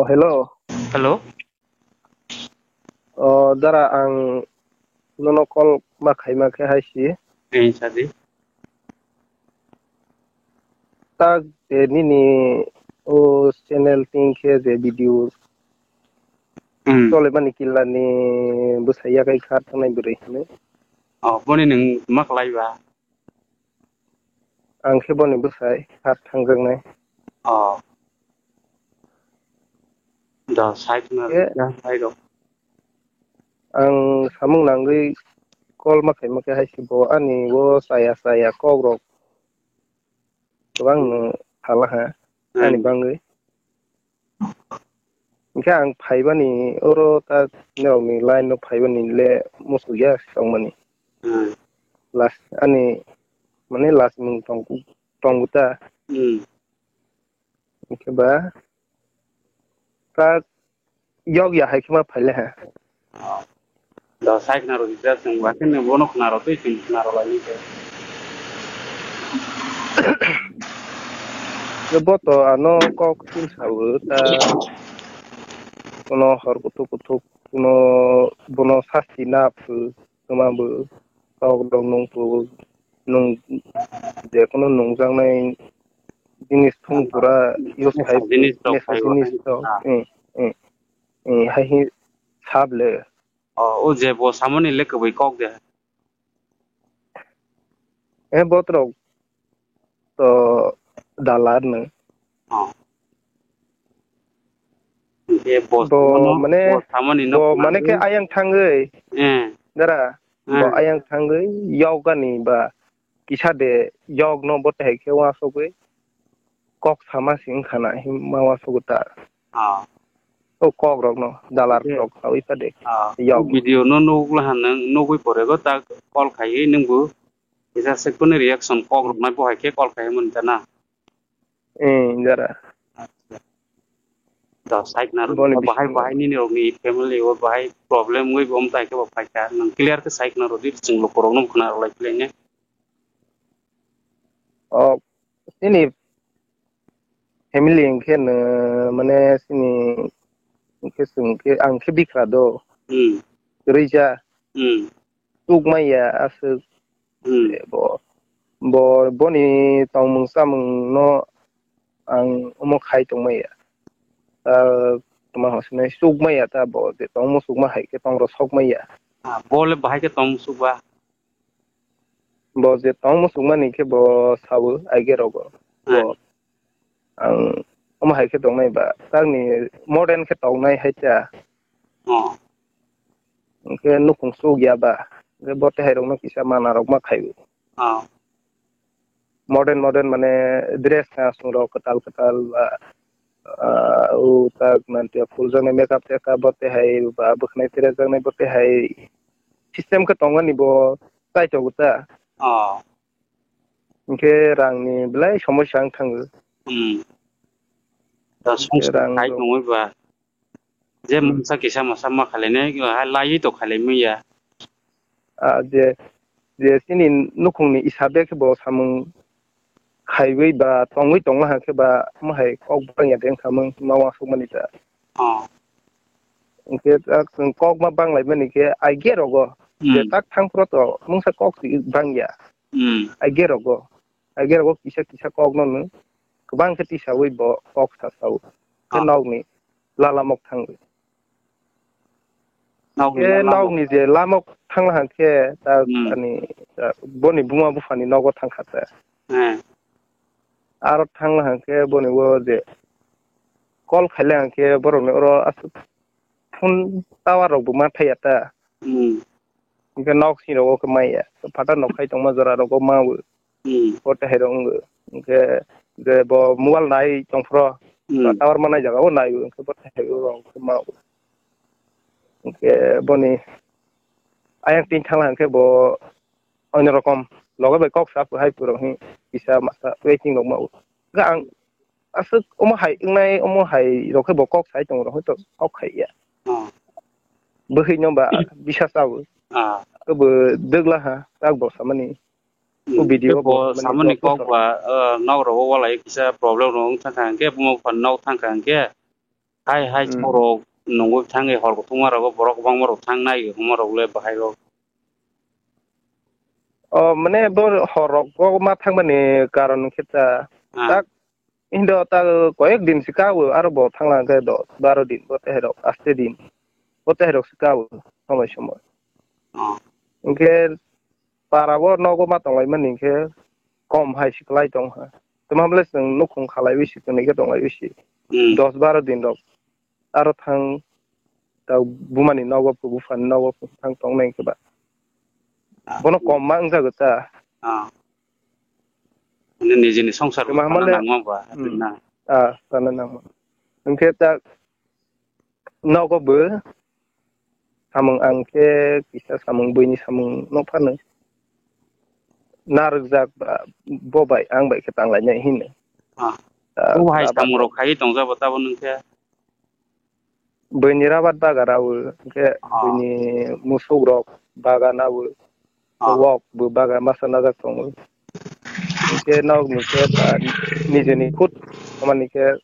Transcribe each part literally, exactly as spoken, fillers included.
Oh, hello. Hello. Oh, dara ang nono call ma khaima khe hai si. Ei sadi. Tak je nini o channel ting khe je video Hmm. Chole mani killa ni bwsai yakai kha thangnai bwrwi hinwi. Oh, boni nwng ma khlai ba? Ang khe boni bwsai kha thangjaknai. Oh. Da, sai khna Eh. da, sai rok. Ang samung nangwi call ma khaima khe hai se bo ani o chaya chaya kok rok kwbang no sala ha ani Hmm. bangwi. Hingke ang phaibani oro ta norokni line no phaibani le muchuk ya tongmani. Hmm. Last ani mane last mung tong tongo ta. Hmm. Hingke ba ta yok ya hai khe ma phaile ha. Da sai khna rw rijak chwng ba khe nwng bono khna rw twi chwng khna rw lai khe. Bo to ano kok tin sabu ta kono hor kutuk kutuk kuno bono sasti na phu tuma bo kok rok nung phu nung je kono nungjaknai jinis thung pura use khai phu Jinis rok nesa khai jinis rok. Ah. Eh, eh, eh, hai hi sab le. Oh, o je bo samani le kwbwi kok de. Eh, botrok to dalar no. Oh. Hingke bo Bo samano, mane, bo samani no bo mane khe khwlangwi. Ayang thangwi. Eh. Dara, bo Eh. Ayang thangwi yokgani ba kisa de yok no bo tehai khe wasogwi. Kok sama si wngkha na himma wasogwi ta. Ah. O kok rok no dalar Hingke, rok sawi ta de. Ah. Yok. O video no nugla han nwng nugwi pore go ta call khai nwng bo. Kisa se kunu reaction kok rok nai bo hai khe call khai mun ta na. Eh, jara. Da sai khna rw Boni bahai bisingo. Bahai nini rok ni family o bahai problem wngwi bo wng tai khe bo phai kha. Nwng clear khe sai khna rw di, chwng luku rok no khna rw lai khe ne. O, chini family hwnkhe no, mane chini hwnkhe chwng khe ang khe bikra do. Hmm. Rija. Hmm. Chukmaya aswk. Hmm. Bo, bo, boni tongmung chamung no ang omo khai tongmaya. Ta toma hosne chukmaya ta bo je tongmo chukma hai khe tongrok sokmaya. Ah, bo le bahai khe tong chukba? Bo je tongmo chukmani khe bo sabu aige rogo. Bo Hmm. Ang omo hai khe tongnai ba, takni modern khe tongnai hai ta. Oh. Hwnkhe nukhung chuk ya ba, hwnkhe bo tei hai rok no kisa mana rok ma khai o. Oh. Modern, modern mane dress chwng rok kwtal kwtal ba, ah, o tak mantia phuljaknai makeup tekap bo tei hai ba bwkhanai tere jaknai bo tei hai system khe tongmani bo tai tongo ta. Oh. Hwnkhe rangni belai somosya wng thango. Hmm. Da Hwnkhe songsa rang khai rok tongwi ba. Je Hmm. Mungsa kisa masa ma khailai nai, ha laiwi to khailai manya. Ah, je, je chini nukhungni isabe khe bo samung khaiwi ba tongwi tongma ha khe ba omo hai kok bangya de wngkha mung ma uansukmani ta. Oh. Hwnkhe tak chwng kok ma banglaimani khe aige rogo. Hmm. Je tak thang phuru to mungsa kok si bangya. Hmm. Aige rogo, aige rogo kisa kisa kok no nwng kwbang khe tisawi bo kok sa sao. Khe Ah. Nokni lalamok thangwi. Nokni Khe lalamok. Nokni je lamok thangla hang khe ta Hmm. Ani, ta boni buma buphani nogo thangkha ta. Hmm. Aro thangla hang khe boni o je call khaile hang khe borokni oro aswk phone tower rok bo ma thaiya ta. Hmm. Hwnkhe nok sini rogo khe maya. Phatar nok khai tongma jora rogo ma o. Hmm. Bo tei hai rok wng. Hwnkhe je bo mobile nai tong phro. Hmm. Tower ma nai jaga o nai o. Hwnkhe bo tei hai rok ma o. Hwnkhe boni ayang tin thangla hwnkhe bo onno rokom loge bai kok sa hai puro hi kisa masa waiting rok ma o. Hwnkhe ang aswk omo hai wngnai, omo hai rok khe bo kok sai tongo, rok hoi to kok khai ya. Hmm. Bwkhwi no ba bisa chao. Ah. Khe bo dwgla ha, tak bo samani. Hmm. O video Khe bo bo mane samani kok kok ba, uh, nok rogo walai kisa problem rok wng thangkha hwnkhe, buma buphani nok thangkha hwnkhe. Hai hai Hmm. Saurok nungwi thangwi hor kuthukma rogo borok kwbangma rok thang nai hwnma rok le bahai rok. O mane bo hor rok o ma thangmani karon khe ta Ah. Tak hindo ta koyek din si kao aro bo thangla khe dos baro din bo tehai rok aste din bo tehai rok si kao somoi somoi. Ah. Hwnkhe para o nogo ma tonglaimani hwnkhe kom hai si kwlai tong ha. Tamo hamle chwng nukhung khalaiwi si tongwi khe tonglaio si. Hmm. Dos baro din rok aro thang ta bumani nogo phu buphani nogo phu thang tongnai khe ba. Ah. Bono kom ma wngjago ta. Ah. Nini nijini songsar Tamo hamle nangma ba Hmm. na. Ah, sana nangma. Hwnkhe ta nogo bo samung ang khe kisa samung buini samung no phano narwkjak ba bo bai ang bai khe tanglainai hino. Ah. Ah, Bo hai baba samung rok khai tongjak bo tabuk nung khe. Buini rabat bagan rao hwnkhe Ah. Buini musuk rok bagan rao Ah. Wok bo bagan masa najak tongo. Hwnkhe nok ni khe ta nijini khud hamani khe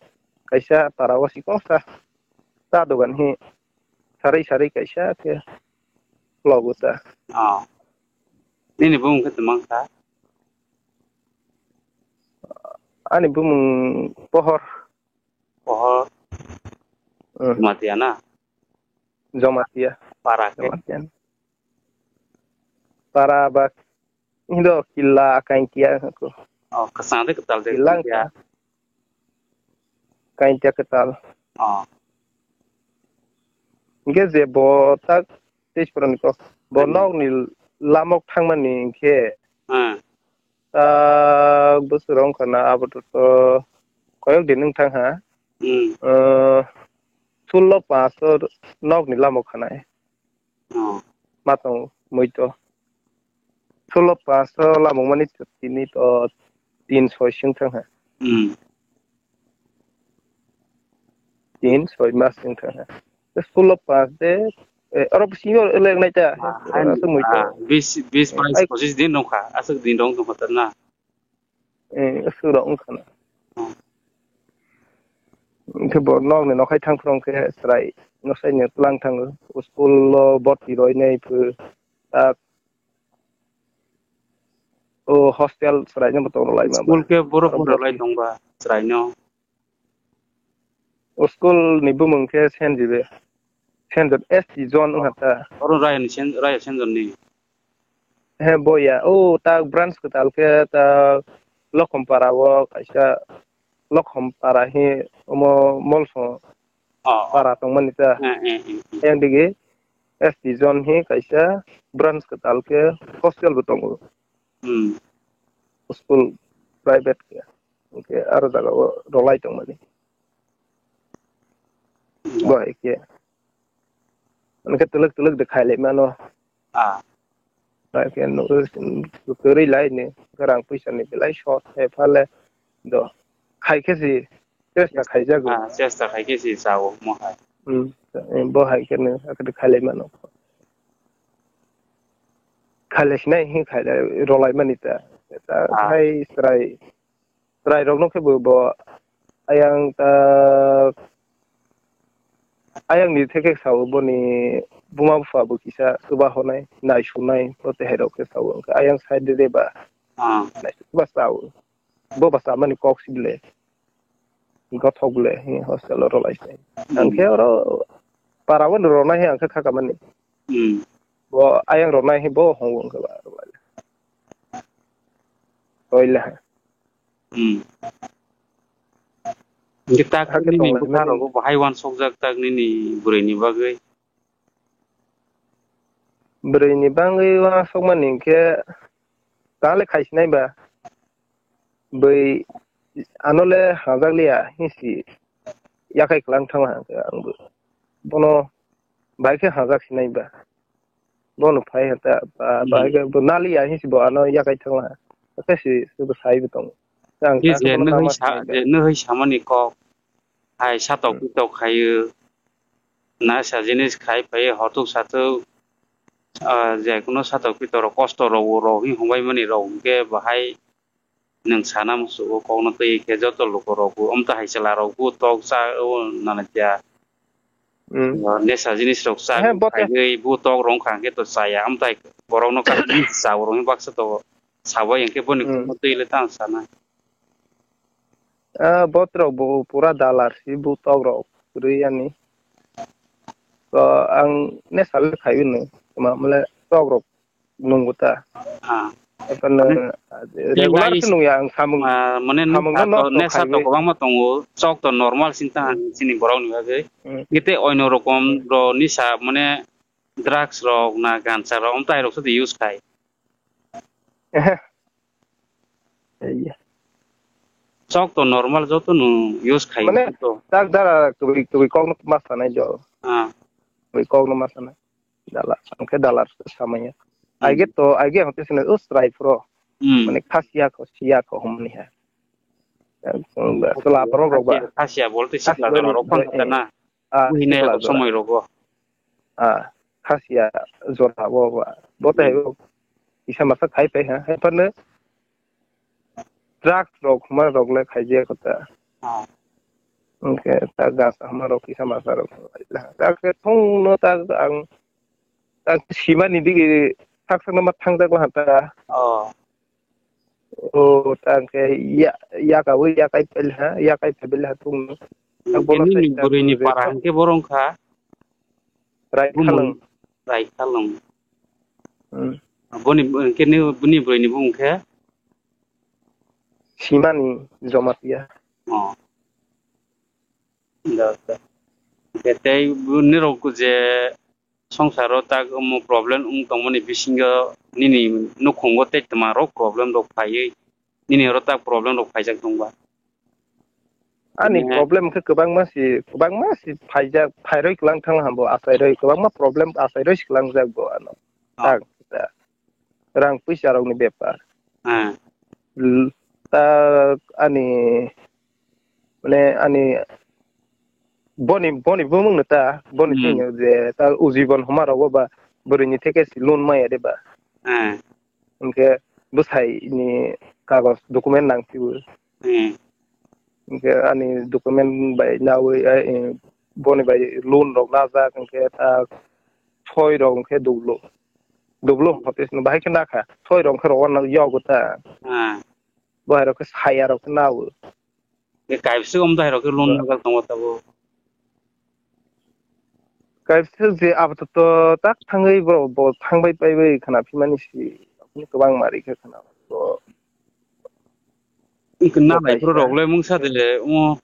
kaisa para o sikong sa. Cha dogan hi sarwi sarwi kaisa khe logo ta. Oh. Nini bumung khe tongmang kha? Ani bumung Pohor. Pohor. Hmm. Jamatia na? Jamatia. Para khe? Jamatia. Para ba Indo killa kaintia ko. Oh, kwchang de kwtal de. Killa kaintia. Kaintia kwtal. Oh. Hingke je bo tak tei pura ni ko. Bo Hmm. Nok ni lamok thangmani hingke. Hmm. Tak bwswk rong khana abo to koyok din wng thang ha. Hmm. Eh, sullo paanch o nok ni lamok khanai. Oh. Ma tongo, muito. Solo paanch o lamung mani tini to tin soi sing thang ha. Hmm. Tin soi mas sing thang ha. Solo paanch de, eh, oro bisingo elek nai ta. Ah, Ora to muito. Ah, bis, bis, bais, Ai. Pochis din nongkha. Aswk din rong tongkha na. Eh, aswk rok wngkha na. Hmm. Hwnkhe bo nok ni nokhai thang phuru hwnkhe chwrai no sai no tlang thango. School o boti roi nai phu tak o hostel chwrai no bo tong rwlai ma ba. School khe borok Oro boti rwlai tong ba chwrai no. O school ni bumung khe Saint Xavier. Saint Xavier S T zone wngkha ta. Oro Raya ni Saint, Raya Saint John ni. He boya, o ta branch kwtal khe ta Lokhompara o kaisa Lokhompara hi omo Molsong Oh, oh. Para tongmani ta. Eh, eh, eh, eh. Yang digi S T zone hi kaisa branch kwtal khe hostel bo tongo. Hmm. School private khe. Hwnkhe aro jaga o rwlai tongmani. Hmm. Bo hai khe. Hwnkhe twlwk twlwk de khailai mano. Ah. Hai khe no kwrwi lai ni rang puisa ni belai short hai phale do. Khai khe si chesta khaijago. Ah, chesta khai khe si chao mo hai. Hmm. Bo hai khe no akhe khailai mano. Khailai sinai hi khailai rwlai mani ta. Ta Ah. Hai chwrai Chwrai rok no khe bo, bo ayang ta, ayang ni theke sao boni buma bupha bo kisa chuba honai, nai sunai, bo tehai rok khe sao. Hwnkhe ayang side de ba, Ah. Nai chuba sao. Bo ba chamani kok si bile. Gothok bile, hi hostel o rwlai sai. Hmm. Ang khe oro para o rwnai hi ang khe kha kamani. Hmm. Bo ayang rwnai hi bo hongo hwnkhe ba rwlai. Toila. Hmm. Hingke tak Hakhe nini tonglaimani. Bwkha rogo bahai wansokjak tak nini bwrwi ni bagwi? Bwrwi ni bagwi wansokmani hingke tale khaisinai ba. Bwi ano le hamjak liya hinsi yakhai kwlang thangma hingke ang bo. Bono bai khe hamjak sinai ba. Bono phai hata ba, Hmm. Bai khe bo nali ya hinsi bo ano yakai thangla. Khe si, si bo sai bo tongo. Ang Ki ta je bono nahwi tama sa, sinai ba. Je nahwi samani kok. Hai satok Hmm. pitok khayu. Na sa jinis khai phai hotuk satuk. Ah, je kuno satok pitok rok kosto rok, rok hi hongbai mani rok hingke bahai Nwng sana musugo kokno twi khe joto lukurokbo, amtwi hai chwlarokbo tok cha o nana tiya. Hmm. Nesa jinis rok cha. He, bote. Khaigwi bu tok rong kha hwnkhe to chaya, amtai borok no kha cha rong baksa to sabai hwnkhe boni Hmm. Twi le tang sana. Ah, botrok bo pura dalar si bu tok rok rwi ani. To ang nesa le khai uni, ma male tok rok nunggu ta. Ah. Epan Mane, regular nai se nungya ang samung. Ah, mane samung nesa no to, nok nesa to khaiwi. Kwbangma tongo, chok to normal sinta Hmm. Chini borok ni bagwi. Hmm. Gite oino rokom Hmm. Ro nisa mane drugs rok na gansa rok, amtai rok se use khai. Ehe. Ei. Chok to normal joto no use khai Mane, to. Tak dara twi, twi kok no ma sanai jo. Ah. Twi kok no ma sanai. Dala, angke dala samanya. Hmm. Aige to, aige hote sene us rai pro. Hmm. Mane khasiya ko, siya ko homni ha. Sula pro rok ba. Khasiya, khasiya bolte sikla jora rok kon eh, na. Ah, buhine sikla jora. Somoi rogo. Ah, khasiya jora bo ba. Bote Hmm. Kisa masa khai pai ha. Hai pano drugs rok huma rok le khaijak kho ta. Ah. Hwnkhe ta gas huma rok kisa masa rok. Ta khe thung no ta ang ta simani digi thak thak no ma thang jak la ta. Oh. O ta khe ya ya ka wi ya kai pel ha ya kai pel ha thung no. Hwnkhe bono nini sai ta bwrwi ni para hwnkhe borong kha. Rai Bumung. Khalung. Rai Khalung. Hmm. Boni hwnkhe ni bini bwrwi ni bumung khe? Simani Jomatia. Oh. Da, da. Hwnkhe tei nirok je songsaro tak omo problem wng tongmani bisingo nini nukhungo tei twma rok problem rok phaiwi nini oro tak problem rok phaijak tongba. Ani problem khe kwbangma si, kwbangma si phaijak, phairoi kwlang thang hambo achairoi, kwbangma problem achairoi si kwlangjak bo ano. Ah. Tak, tak. Rang puisa rokni bepar. Ah. L-, ta ani, mane ani boni, boni bumung no ta, boni Hmm. Singyo je ta ujibon homa rogo ba bwrwi ni theke si loan maya de ba. Ah. Hwnkhe bwsai ni kagoj document nang phio. Hmm. Hwnkhe ani document bai nawi, eh, eh, boni bai loan rok najak hwnkhe ta soi rok hwnkhe dublo. Dublo hwnkhe tei bahai khe nakha. Soi rok hwnkhe rw-, yogo ta. Hmm. Bo hai rok khe saya rok khe nawi. Kaibswk om dai rok khe loan Ba- najak tongo tabuk. Kaibswk je apato tak thangwi borok bo thangbai paibai khwna phimani si kwbang mari khe khwna. Bo Iko bo nalai kaisa. Borok le mungsa de le omo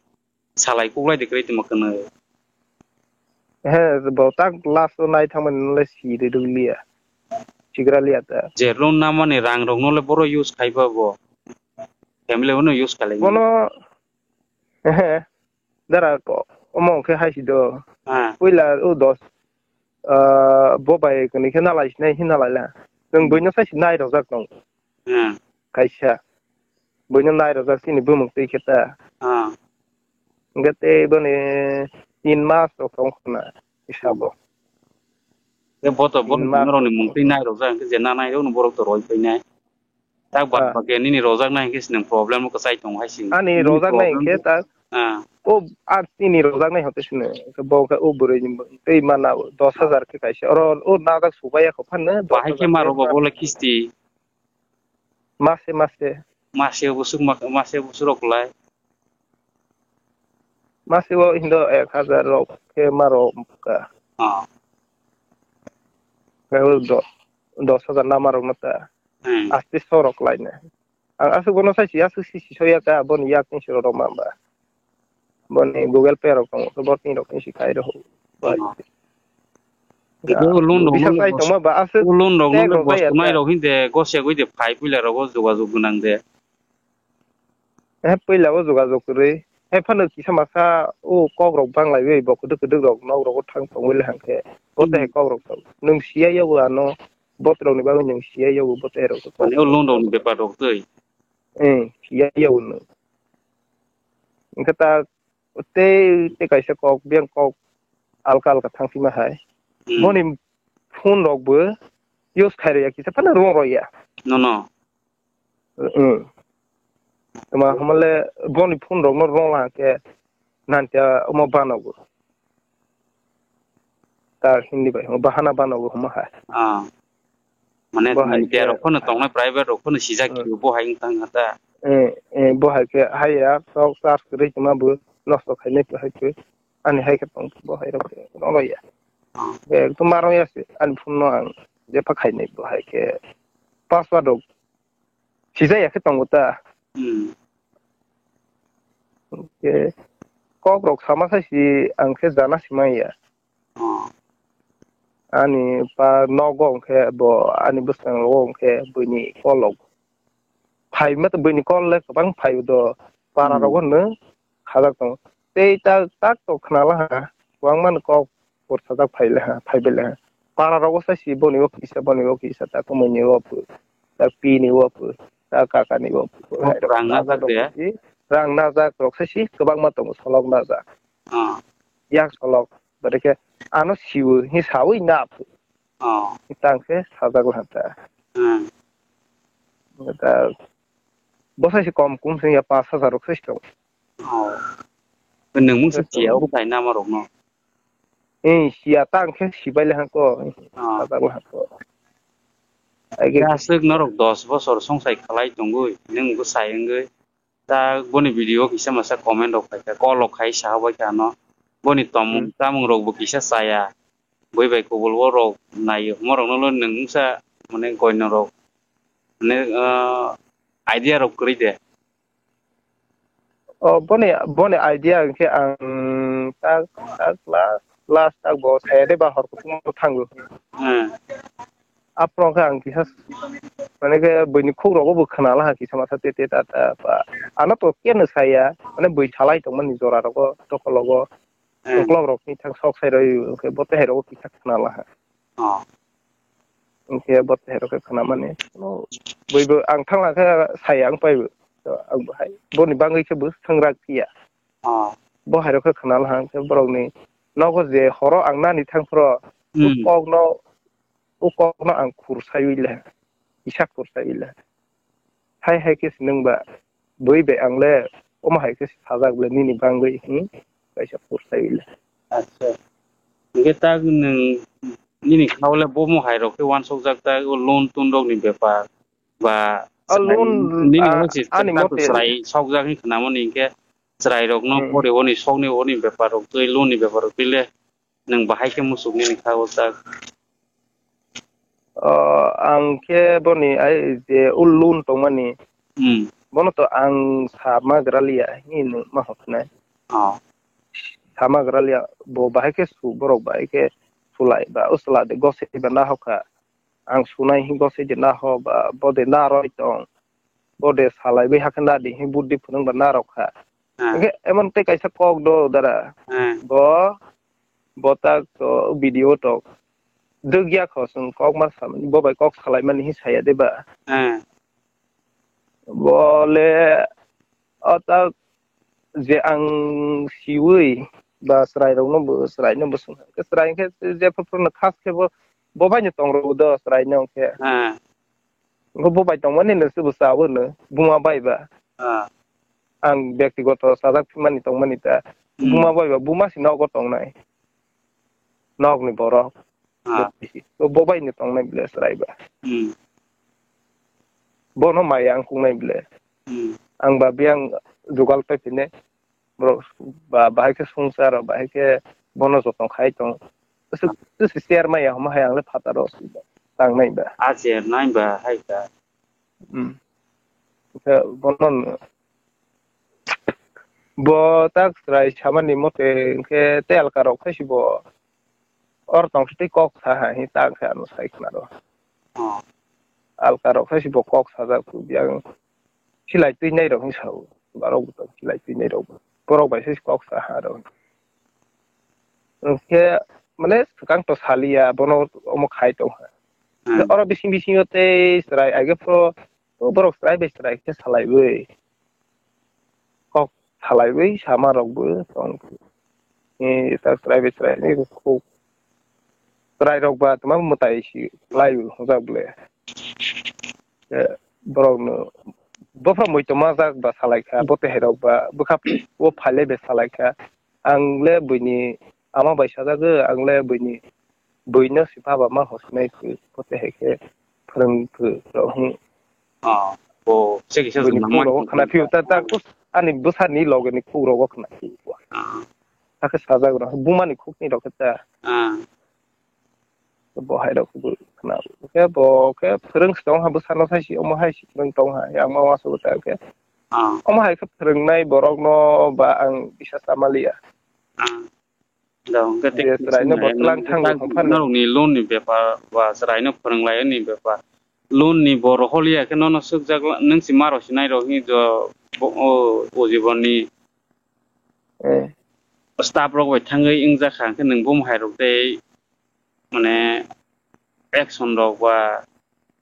salai kuklai de kwrwi tongma kwna. He bo tak last o nai thangmani le si de dukliya. Sigra liya ta. Je loan namani rang rok no le boro use khaiba bo. Family no use khalai. Bono Ehe, dara ko, omo hwnkhe hai si do. Ah. Puila o dos, ah, bo bai kwnwi khe nalai sinai hinna laila. Nwng Hmm. Buino sai si nai rojak tong. Hmm. Kaisa. Buino nai rojak chini bumung twi khe ta. Ah. Hwnkhe tei boni tin mas rok tong khna hisabo. Tei bo to bo Tin mas norokni rok mung tong twi khna. Nai rojak hwnkhe je na nai rok no borok to roi painai. Tak bad Ah. Baki nini rojaknai hwnkhe se nwng problem o kwchai tongo hai se. Ani nini rojaknai problem hwnkhe khe tak. Ah. O, a, nini rojaknai hwnkhe se nwng. Bo khe o bwrwi ni twi mana dos hajar khe kaisa. Oro o najak subaiya kho phanno dos hajar khe ma rogo bole kisti. Mase, mase. Mase busuk ma-, mase busuk rok lai. Mase o hindo ek hajar rok khe ma rok ka. Ah. Khe o do-, dos hajar nama rok no ta. Hmm. Asti sorok laina. Ang aswk bono sai si aswk si si soya ka, boni yak ni siro rok ma ba. Boni Google Pay rok tongo, bor tin rok ni si kai rok. Tamo. Ya, o loan rok bisa no sai bos-, tongma ba aswk o loan rok no tek rok bos ya tunai ta. Rok hinde gosegwi de phai puila rogo jogajog gwnang de. Eh, puila o jogajog kwrwi. Hai phano kisa masa o kok rok banglaiwi bo kwdwk kwdwk rok nok rogo thang tongwi le hangkhe. Bo Hmm. Tai kok rok tong. Nwng siya yago ano. Botrokni bagwi nwng siya yago bote rok. Mane o loan rokni bepar rok twi. Eh, siya yago nwng. Hwnkhe ta tei, tei kaisa kok, biyang kok alka alka thang sima hai. Hmm. Boni phone rok bo use khai rwya kisa phano rong rwya. No, no. Hmm. Tama hamale boni phone rok no rong la ke nan ta omo banogo. ta Hindi bai hwnba hana banogo hwnma hai. Ah. Mane Bo hai media khe rok phano tongnai, private rok phano sijak Hmm. khe bo hai wng tang kha ta. Eh, eh, bo hai khe haiya, sok charge kwrwi tongma bo nosto khainai bo hai khe. Ani hai khe tong bo hai rok khe rwya. Ah. Ekdom ma rwya se ani phone no ang jepha khainai bo hai khe password rok sijak ya khe tongo ta. Hmm. Khe kok rok sama sai si ang khe jana si manya. Oh. Ani pa nogo hwnkhe bo ani bwskango hwnkhe buini kolok. Phai mata buini kol le kwbang phai do para Hmm. rogo hwnwi khajak tongo. Tei ta tak tok khna laha kwbangma ni kok por sajak phai laha phai bai laha. Para rogo sai si boni o kisa boni o kisa ta kumui ni o phu ta pi ni o phu ta kaka ni o phu. Oh, rang najak de? Rang najak rok sai si kwbangma tongo solok najak. Ah. Yak solok. Bade khe ano siwo hi sawi na phu. Oh. Tang khe sajak laha ta. Hmm. Ta bosai se kom kum se ya pas hajar rok se sto. Oh. Nwng mungsa Yes, chiya sir. Obo khai nama rok no. Eh, siya tang khe sibai laha ko. Oh. Sajak laha ko. Ai khe Aswk norok dos bosor songsai khalai tongwi, nwng bwsai wngwi. Ta boni video kisa masa comment rok khai kha, call rok khai sa bai kha ano. Boni tomung Hmm. chamung rok bo kisa chaya. Bui bai kubul o rok nai, omo rok no nwng wngsa mane goino rok mane, ah, idea rok kwrwi de. O boni, boni idea hwnkhe ang tak, tak last, last tak bo saya de ba hor kutung thango. Hmm. Aphuru khe ang kisa mane khe buini khuk rogo bo khna laha kisa masa te te ta ta ba. Ano to keno saya, mane bui salai tongmani jora rogo, tokologo. Hmm. Uklok rok ni thang sok sai roi, hwnkhe bo tehai rogo kisa khna laha. Oh. Hwnkhe bo tehai rok khe khna mani. No, bui bo ang thang khe saya ang pai bo. To ang bo hai, boni bangwi khe bo thangrak phiya. Ah. Bo hai rok khe khna laha khe borok ni nogo je horo ang nani thang phro, Hmm. Kok no, o kok no ang khur sai wi le, kisa khur sai wi le. Hai hai khe se nwng ba bui bai ang le omo hai khe se sajak le nini bangwi, hmm? Kaisa khur sai wi le. Acha. Hingke tak nwng nini khao le bomo hai rok khe wansuk jak tak o loan tun rok ni bepar ba O loan, nini ah, hai se ani tak mote chwrai sok jak hin khna mani hingke chwrai rok no Hmm. pore oni sok ni oni bepar rok twi loan ni bepar rok twi le nwng bahai khe muchuk nini khao tak. O, ang khe boni ai je o loan tongmani, Hmm. Bono to ang sama gra liya, hini ma hoknai. Oh. Sama gra liya, bo bahai khe su, borok bahai khe sulai ba, o sula de gosei ba na hokha. Ang sunai hi gosei de na ho ba, bo de na roi tong. Bo de salai bai hakhe na di hi buddi phunung ba na rok kha. Hmm. Hingke emon tei kaisa kok do dara. Hmm. Bo, bo tak to video tok. Dugya kho sung kok ma sa, bo bai kok salai mani hi saya de ba. Hmm. Bo le o tak je ang siwi ba chwrai rok no bo chwrai no bo sung. Chwrai khe je phuru no khas khe bo, bo bai no tong rw do chwrai no khe. Hmm. Bo bai tongmani no se bo sa bo no buma bai ba. Ah. Ang byaktigoto sajak phimani tongmani ta. Hmm. Buma bai ba, buma si nogo tongnai. Nogni borok. Ah. Bo bai ni tongnai bile chwrai ba. Hmm. Bono maya ang kungnai bile. Hmm. Ang ba biyang jugal pai phine. Borok ba, bahai khe songsa rok, bahai khe bono joto khai tong. Tei se share maya hwnma hai ang le phataro tangnai ba. A share nai ba hai ta. Hmm. Khe bono bo tak chwrai samani mote hwnkhe tei alka rok khai si bo or tong tei kok sa hai ta hwnkhe ano sai khna ro. Oh. Alka rok khai si bo kok sajak yang. Silai twi nai rok hinwi sao. Borok bo tong silai twi nai rok bo. Borok bai se kok sa ha rok. Hwnkhe mane swkang to saliya, bono omo khai tong ha. Hmm. Oro bising bisingo tei chwrai age phuru borok chwrai bai chwrai khe salaiwi. Kok salaiwi sama rok bo tong. E ta chwrai bai chwrai ni khuk. Chwrai rok ba tma mwtai si lai hwnjak bole. Eh, borok no, bophra moi tongma jak ba salai kha, bo tehai rok ba bwkha o phai lai bai salai kha. Ang le buini ama bai sajagwi, ang le buini buino si baba ma hosinai phu, pote hai khe phwrwng phu rok hwn. Ah, bo se kisa buini khuk rogo khna phiyo ta, ta ani bwsani loge ni khuk rogo khna phiyo. Ah. Hakhe sajak rok bumani khuk ni rok khe ta. Ah. Bo hai rok bo khna. Khe bo khe phwrwng song ha bwsano sai si omo hai si phwrwng tong ha. Yang ma waso ta khe. Ah. Omo hai khe phwrwngnai borok no ba ang bisa samaliya. Ah. Da, hwnkhe tei je chwraino bo tlang thangwi hwnphano. Norokni loan ni bepar ba chwraino phwrwnglaini bepar. Loan ni bo rohorliya khe nono swkjak la-, nwng si ma rw sinai rw hwnwi jo bo, o, o jibonni Eh. Staff rok bai thangwi wngjak kha, hwnkhe nwng bum hai rok tei mane action rok ba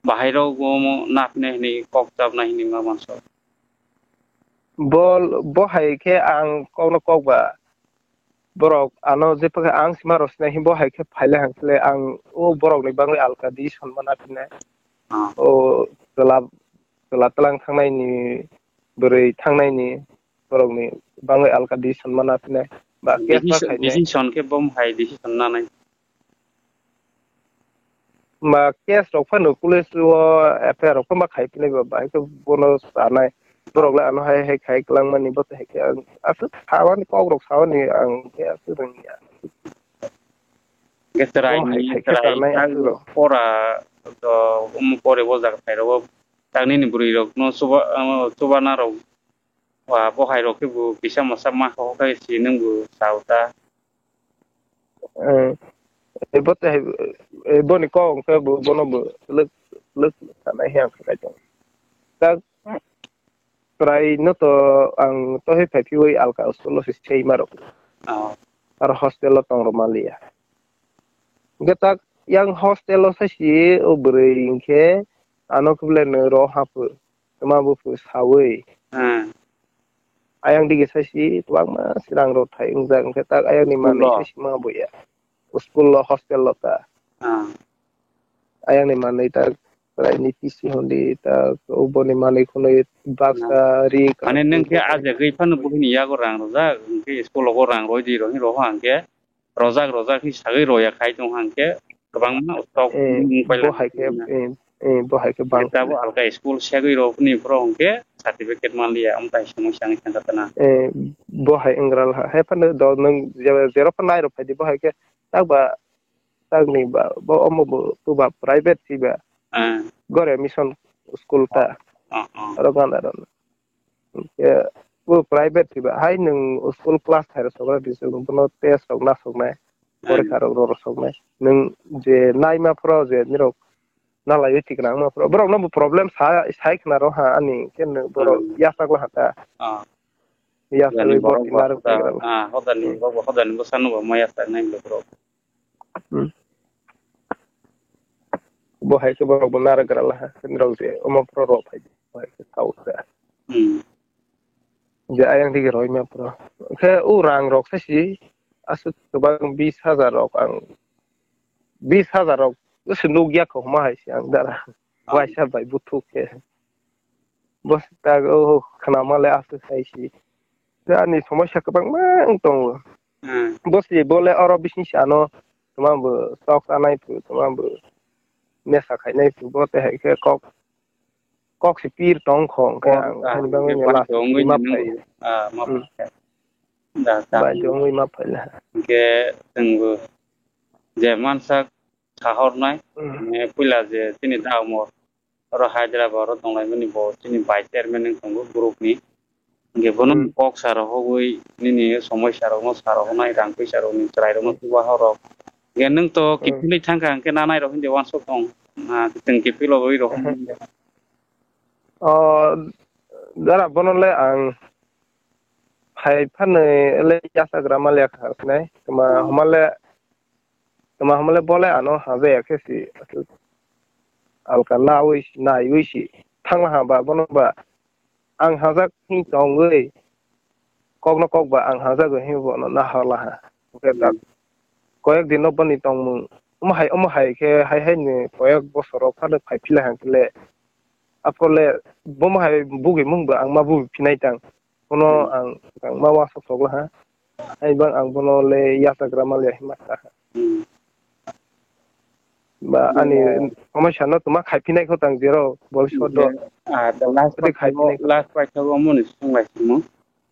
bahai rok bo naphinai hwnwi kok chapnai hwnwi ma manso. Bo, bo hai khe ang kokno kok ba borok ano jephru khe ang sima rw sinai hwnwi bo hai khe phailai hang khe ang o borokni bagwi alka decision ma naphinai. Ah. O chwla, chwla tlang thangnaini, bwrwi thangnaini, borokni bagwi alka decision ma naphinai. Ba case ma Decision, khainai. Decision khe bom hai decision nanai. Ma case rok phano police o F I R rok phano ma khai phinai ba, ba, hai khe bono sanai. Borok le ano hai hai khai kwlangmani bo hai khe ang aswk sawani kok rok sawani ang khe aswk rwngya. Hwnkhe chwrai Bo hai ni, khai khe chwrai sanai tak aswk rok. Pora to um pore bo jaga phai rok tak nini bwrwi rok no chuba, chuba na rok. Wa, bo hai rok khe bo kisa masa ma kho khe si nwng bo sao ta. Eh, eh, bo te, eh, boni kok hwnkhe bo, bono bo lwk, lwk sanai he ang khe tong. Tak chwrai no to ang to he phai phiwi alka school o se sei ma rok. Oh. Aro hostel o tong rw ma liya. Hwnkhe tak yang hostel o sai si o bwrwi hwnkhe ano khe bole no ro haphu. Tma buphu sawi. Hmm. Ayang dige saisi kwbangma swrang rok thai wngjak, hwnkhe tak ayang ni manwi School o? Saisi ma buya. School o, hostel o ta. Hmm. Ayang ni manwi tak chwrai ni T C hwnli tak, uboni manwi khwnwi baksa, hmm, ri. Mane nwng khe ah jagwi phano buini yago rang rwjak, hwnkhe school o rang roi di rohini roha hwnkhe. Rojak rojak khe sagwi roya khai tong hang khe kwbangma tok. Eh, bo hai khe, eh, eh, bo hai khe bang. Tabuk alka school segwi rok ni borok hwnkhe certificate man liya, amtai somosya wngwi thangkha tana. Eh, bo hai wngral ha. Hai phano do nwng je, jerok phano nai rok phaidi bo hai khe tak ba, tak ni ba, bo omo bo tu ba private si ba. Ah. Gore mission school ta. Ah, ah. Aro gana aro. Hwnkhe bo private khe ba hai nwng school class thai rw soknai twi chwng bono test rok nasoknai, porikha rok rw soknai. Nwng je naima phoro je nirok nalaiwi tikna wngma phoro borok no bo problem sa, sai khna rw ha ani khe borok yachak la ha ta. Ah. Yachagwi borok bo narwk ta. Ah, hodani borok bo, hodani bwsano bo ma yachak nai borok. Hmm. Bo hai khe borok bo narwk gra la ha, nirok je omo phoro rok phai di, bo hai khe tau kha. Hmm. Je ayang dige roi ma phoro. Khe o rang rok sai si, aswk kwbang bis hajar rok ang, bis hajar rok se nuk ya kho ma hai se ang dara. Ah. Waisa bai buthuk khe. Bo tak o khna ma le aswk sai si. Ani somosya kwbangma wng tongo. Hmm. Bo se bo le oro bising se ano tma bo tok chanai phu, tma bo nesa khainai phu, bo te hai khe kok, kok se pir tong kho, hwnkhe ang ani bagwi no last wngwi ma phai. Ah, ma phai. Da, da. Bai wngwi ma phai la. Hwnkhe chwng bo je mansak sahornai, hmm, puila je chini da umor oro Hyderabad oro tonglaimani bo chini vice chairman wng tongo group ni. Hwnkhe bono, hmm, kok sa rohogwi nini somosya rokno sa rohonai, rang puisa rokni chwrai rokno, hmm, chuba horok. Hwnkhe nwng to, hmm, kiphilwi thangkha hwnkhe nanai rok hwnkhe uansuk tong. Na, chwng kiphilogwi rohornai. O, dara bono le ang phai phano le yachagra ma le kha sinai. Tma, hmm, homa le Tma hwnmale bo le ano hamjaya khe si, alka naui, naiui si thangma ha ba, bono ba ang hamjak hing tongwi, kokno kok ba ang hamjak hing bono nahar la ha. Hwnkhe tak koyek din no boni tongmung omo hai, omo hai khe hai hai ni koyek bosor rok phano phai phi lai hang khe le, aphuru le bomo hai bugui mung ba ang ma bugui phinai tang. Bono, hmm, ang, ang ma uansuk sok laha. Hai bang ang bono le yachagra ma le hai ma sa ha. Hmm. Ba ani somosya no tuma khai phinai kho tang jero bol sodo. Ah, the last Odi khai phinai kho. Last paithago moni sunglai sumo.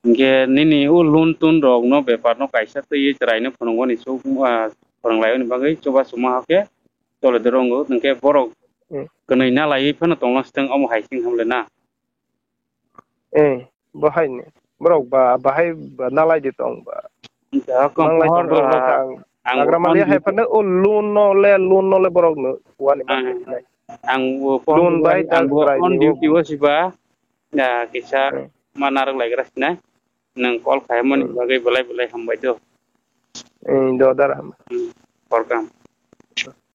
Hingke nini o loan ton rok no bepar no kaisa twi chwrai no phunukgo ni suk, ah, phwrwng lai ni bagwi chuba suma hake tole de rongo. Hingke borok Hmm. kwnwi na laiwi phano tongna steng omo hai sing hamle na. Eh, bo hai ni. Borok ba, bahai ba nalai de tong ba. Hingke hakam Manglai hor, tong borok no ah, kha ang. ang Nagra mali on hai duty phano o loan no le, loan no le borok no wani Ah. ma khe nai. Ang bo Loan phone bai ang bo chwrai on ni duty o. O siba. Ya, kisa Hmm. ma narwk lai gra sinai. Nang call khai mani Hmm. bagwi belai belai hambai do. Eh, do dara. Hmm. Welcome.